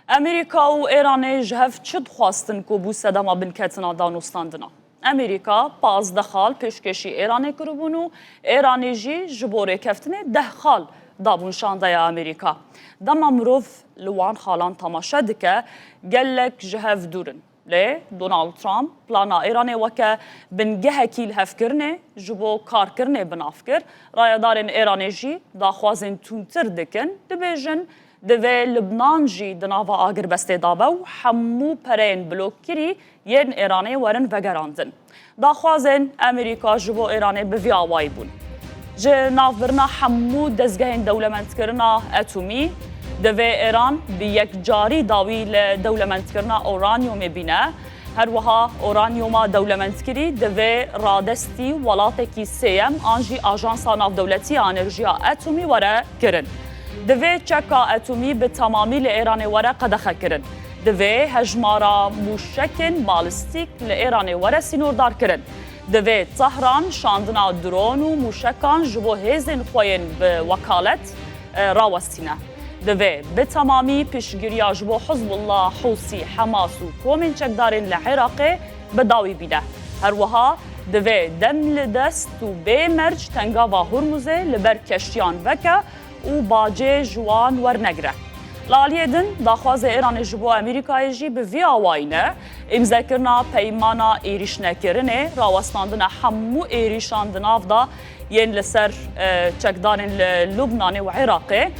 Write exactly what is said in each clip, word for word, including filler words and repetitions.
Amerîka û Êranê ji hev çi dixwastin ku bû sedema binketina danûstandina? Amerîka pazdeh xal pêşkêşî Êranê kiribûn û Êranê jî ji bo rêkeftinê deh xal dabûn şandeya Amerîka. Dema mirov li wan xalan temaşe dike, gelek ji hev dûr in. Lê Donald Trump plana Êranê weke bingehekî lihevkirinê ji bo karkirinê bi nav kir. Rayedarên Êranê jî daxwazên tundtir dikin, dibêjin, divê Libnan jî di nava agirbestê de be û hemû pereyên blokkirî yên Êranê werin vegerandin. Daxwazên Amerîka ji bo Êranê bi vî awayî bûn. Ji navbirina hemû dezgehên dewlemendkirina etomî, divê Êran bi yekcarî dawî li dewlemendkirina uranyumê bîne. Her wiha uranyuma dewlemendkirî divê radestî welatekî sêyem an jî Ajansa Navdewletî ya Enerjiya Etomî were kirin. Divê çeka etomî bi temamî li Êranê were qedexe kirin. Divê hejmara mûşekên balistîk li Êranê were sînordarkirin. Divê Tehran şandina dron û mûşekan ji bo hêzên xwe yên bi wekalet, e, rawestîne. Divê bi temamî piştgiriya ji bo Hizbullah, Hûsî, Hemas û komên çekdarên li Iraqê bi dawî bîne. Her wiha divê dem li dest û bê merc tengava Hurmuzê li ber keştiyan veke û bacê ji wan wernegire. Li aliyê din, daxwazê Îranê ji bo Amerîkayê jî bi vî awayî ne, îmzekirina peymana êrîşnekirinê, rawestandina hemû êrîşan di nav de yên li ser, e, çekdarên li Lubnanê û Iraqê.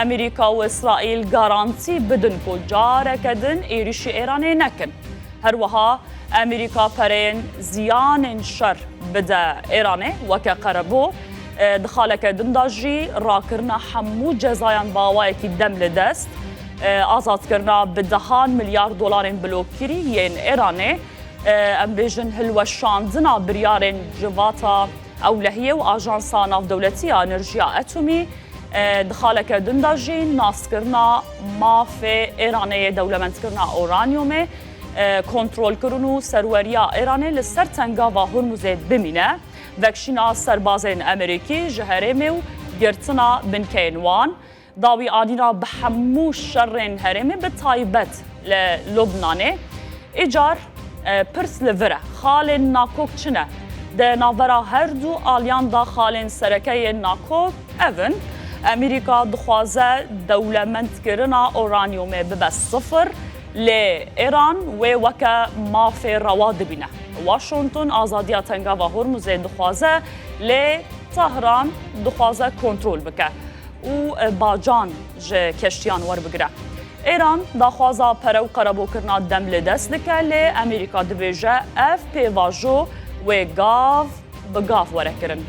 Amerîka û Îsraîl garantî bidin ku careke din êrîşî Îranê nekin. Her wiha Amerîka pereyên ziyanên şer bide Îranê weke qerebû. E, di xaleke din de jî rakirina hemû cezayan bi awayekî dem li dest, e, azadkirina bi dehan milyar dolarên blokkirî yên Îranê, e, em bêjin hilweşandina biryarên civata ewlehiyê û Ajansa Navdewletî ya Enerjiya Etomî, e, di xaleke din de jî naskirina mafê Îranê yê dewlemendkirina uranyumê, e, kontrolkirin û serweriya Îranê li ser tengava Hurmuzê bimîne, vekşîna serbazên Amerîkî ji herêmê û girtina binkeyên wan, dawî anîna bi hemû şerên herêmê bi taybet li Lubnanê. Îcar, e, pirs li vir e, xalên nakok çi ne? Di navbera her du aliyan de xalên sereke yên nakok ev in. Amerîka dixwaze dewlemendkirina uranyumê bibe sifir, lê Îran wê weke mafê rewa dibîne. Washington azadiya tengava Hormuzê dixwaze, lê Tahran dixwaze kontrol bike û, e, bacan ji keştiyan werbigire. Îran daxwaza pere û qerebokirina dem li dest dike, lê Amerîka dibêje ev pêvajo wê gav bi gav were kirin.